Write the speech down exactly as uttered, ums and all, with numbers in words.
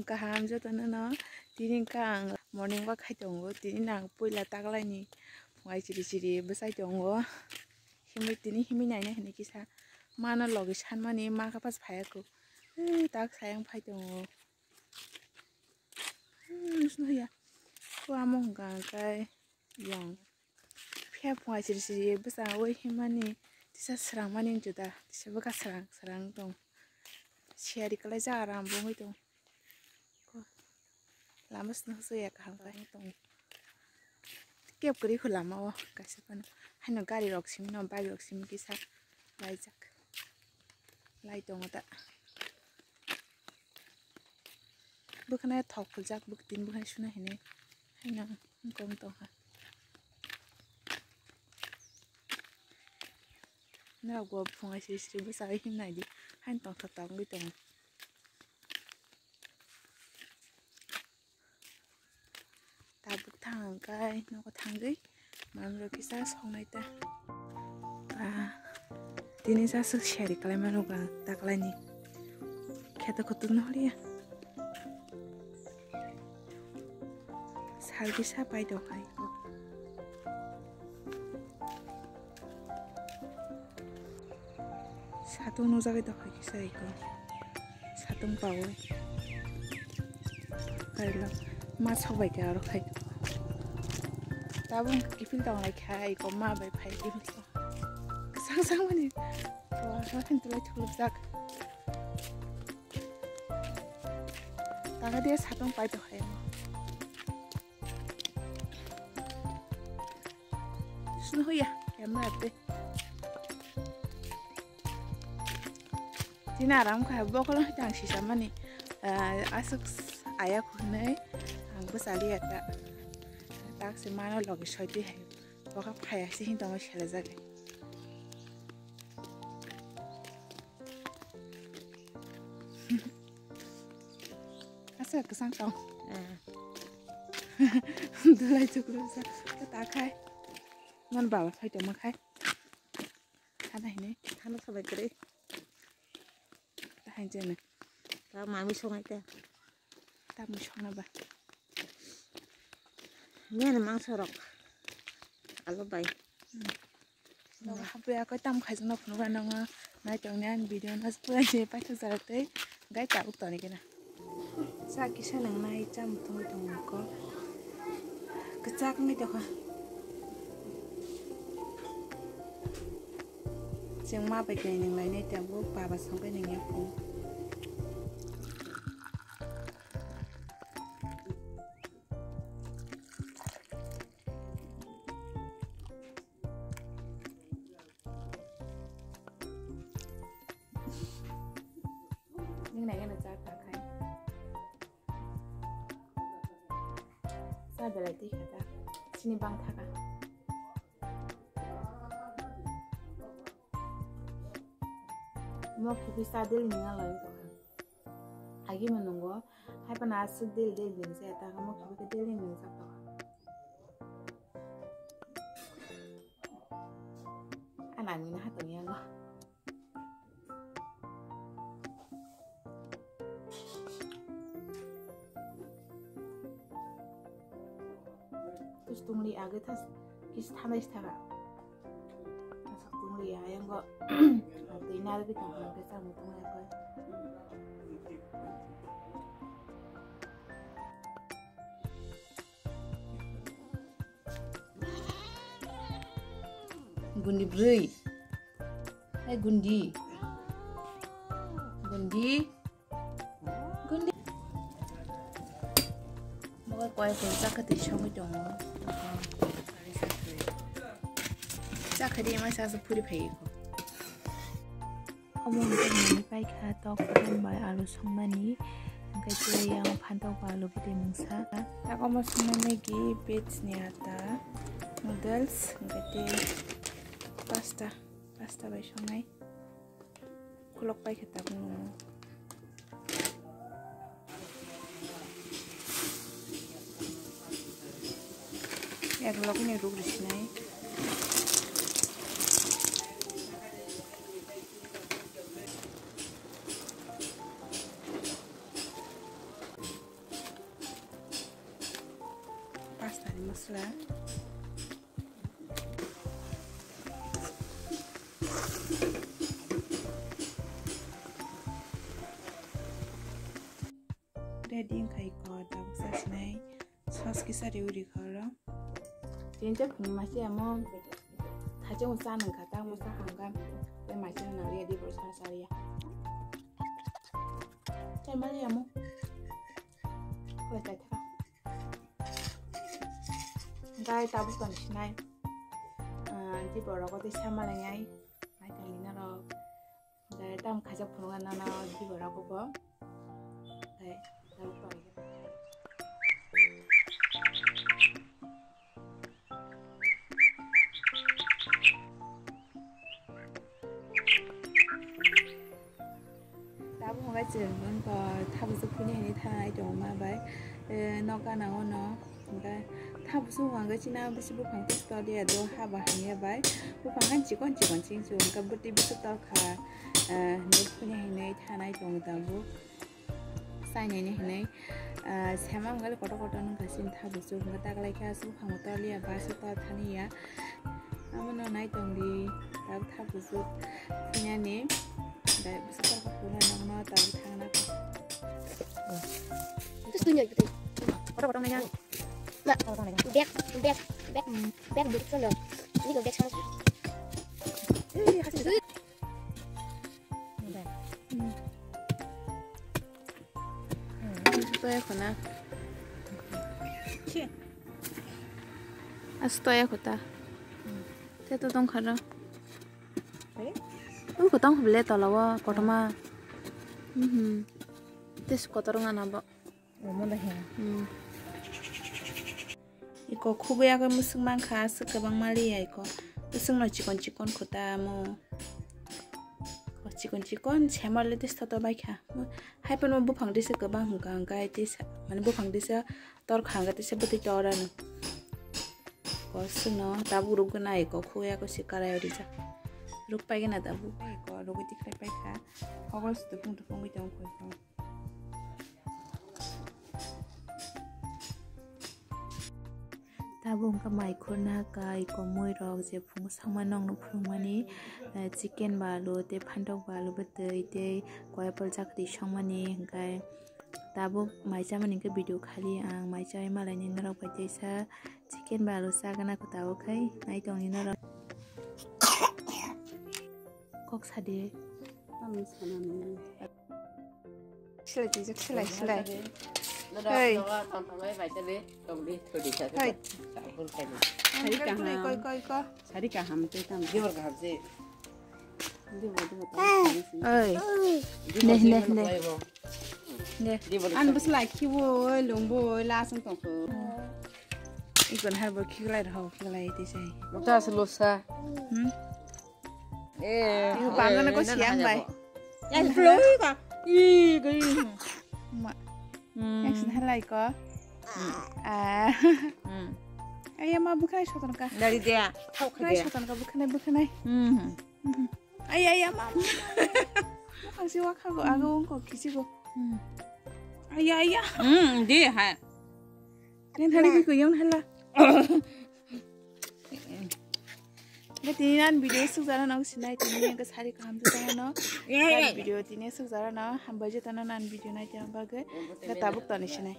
Kaham jotono no, tini kha ang morning walk khai tongo, tini no ang puila taklaini phungai chiri chiri bwsai tongo, himwi tini himwi naina hinwi kisa mano logi sanmani ma kha pas phaiya kho, tak sayang phai tongo. Hmm, nusu ya, kho amo hwnka hwnkhe yong. Phiya phungai chiri chiri bwsa oi himani tisa swrangmani juda tisa bwkha swrang swrang tong. Siyari kwlaijak aram bo wngwi tong. Lama swnamswi ya kaham khe tong. Kep kwrwi kho lama o kaisa phano. Haino gari rok simi no bike rok simi kisa laijak. Lai tongo ta. Bwkhwnai thok khuljak bwkha tini bwkhwnai suna hinwi haino wngkha wng tongkha. Norok bo phungai siri siri bwsai himnai di haino tongthok tongwi tongo. Tabuk thang hwnkhai nogo thangwi manwrok kisa songnai ta. Ah, tini jaswk siyari kalaimano ang taklaini. Kheto khutuk no horiya. Sal kisa pai tongkha iko. Satung nujagwi tongkha kisa iko. Satung pawi. Kailo ma sok bai kha aro khai. Tabuk kiphil tong lai kha iko ma bai phai kiphil tong. Sang sang mani. Wah, sa khin tulai thuluk jak. Taga dia satung pai tongkha imo. Sunu hoya, camera te. Tini aram kha bokolo hita ang sisa mani, ah, aswk aya khunui ang bwsali ya ta. Tak se mano logi soi twi hai. Boka phai asi hin tongma sela jagai. Asa kwchang tong. Dulai chuklu sa ta khai. Ngan baba phai tongma khai. Thana hini. Thana sabai kwrwi. Ta hai jene. Ta mami songai ta. Tamni songna ba. Nini mangso rok. Alo bai. Nogo hapya koi tam khai jano phunu ba nongo nai tong ni ani video no pura je paitha jara tei gai tabuk toni kena. Sa kisa nang nai cham tong tong ko. Kechak ni tokha. Cheng ma bai kai nang lai nai tabuk baba song bai nang ya phung. Nung nai gana cha ta khai. Cha belai twi kha ta. Sini bang thaka. Mo khibi sa dil ninga lai to. Agi mo nungo. Hai pana asuk dil dil dil se ta mo khibi dil dil dil sa to. Ana ni na to yango. Tus tungli age tas kis thanai thara. Asak tungli ya yango. Twi nari bitang ke sa mutung ya ko. Gundi brwi. Hai gundi. Gundi. Gundi. Moga koi koi chakha twi sogwi tongo. Chakha di mai sa sa phuri phai ko. Omo hwnkhe nini paikha tok kothom bai alu songmani, hwnkhe tei yang phantok bai alu bwtwi mungsa. Tak omo songnai Maggi, veg ni ata, noodles, hwnkhe tei pasta, pasta bai songnai. Khulok paikha tabuk nungo. Ek logni ruk rwsinai. Ready wngkha iko tabuk chasinai. Sos kisa riwi rikha oro. Tini je phunuk masa amo thaijak masa nangkha, tak masa hamkha. Tei masa nang ready bo sa sa ya. Chai mali amo. Koi chai thaka. Gai tabuk tong sinai. Ah, di borok tei sama lengai. Mai tong nina rok. Gai tam khaijak phunuk nana di borok bo. Gai tabuk tong. Tabuk hwnkhai chwng wngkha thabujwk phunai hinwi thanai tongo ma bai, eh, nok gana o no. Hwnkhai thabujwk hwnkhai chini bisi buphang tei toliya do haba hamya bai. Buphang han chikon chikon ching chwng hwnkhai bwtwi bwswk tolkha, eh, hinwi phunai hinwi thanai tongo tabuk. Sainani hinwi, ah, sema wngkha kotor kotor wngkha chini thabujwk hwnkhai taklaikha aswk buphang toliya ba aswk tol thaniya. Abono nai tongdi, tabuk thabujwk phinyani, dai bwswk tolkha phunai nokno tabuk thangna. Terus tunjuk gitu. Kotor kotor nanya. Mbak, bag, bag, bag, bag duduk sana. Ini bag sama. Eh, kasih. Astoya khuna. Astoya khuta. Te to tong khana. Eh? U khutang khule tola wa kotoma. Mhm. Tes kotor ngana bo. Omo da he. Hmm. Iko khugwi agwi mwswk mankha, aswk kwbangma liya iko. Bwswkno chikon chikon khuta mo. Chikon chikon sema le tei soto baikha. Hai phano buphang tisa kwbang hwnka hwnka hai tisa, mane buphang tisa torkha hwnka tisa bwtwi torano. Ko swkno tabuk rukgwna iko khugwi agwi se karai rijak. Ruk paigwna tabuk iko rugwi tikhlai paikha. Hogol se tupung tupung wi tong kho iko. Tabuk wngkha mai khurna kai komui rok je phungo sangma nokno phunukmani, eh, chicken ba alu tei phantok ba alu bwtwi tei koi apple chakri songmani hwnkhe tabuk mai chamani hwnkhe video khali ang mai chaui malaini norok bai teisa chicken ba alu chagana kho tabuk khai nai tongni norok. Kok sadi. Tamo sanani. Silai twijak, silai, silai. Hey. Hey. Sari kaham. Koi, koi, koi. Sari kaham tei tamo. Dibor kaham se. Dibor, dibor, tamo. Hey. Dibor, ne, ne, dibor, ne. Koi bo. Ne. Dibor, an koi. Bwsla khibo, lungbo, lasong tongkho. Ikon harbo khiklai rho, khiklai tei sai. Mata se losa. Hmm? Eh, bangana ko eh, siang bai. Yang belum ka. Ih, gari. Ma. Hmm. Yang sin halai ko. Hmm. Ah. Hmm. Ayah ma bukai soton ka. Dari dia. Bukai soton ka bukanai bukanai. Hmm. Ayah ayah ma. Bukan si waka go aga wong ko kisi go. Hmm. Ayah ayah. Hmm, dia ha. Yang hari ko yang hala. Tini nan video sukjana nang sinai tini yang sari kaham sukjana no. Video tini sukjana no hambai jatana nan video nai tini bagwi. Tabuk tani sinai.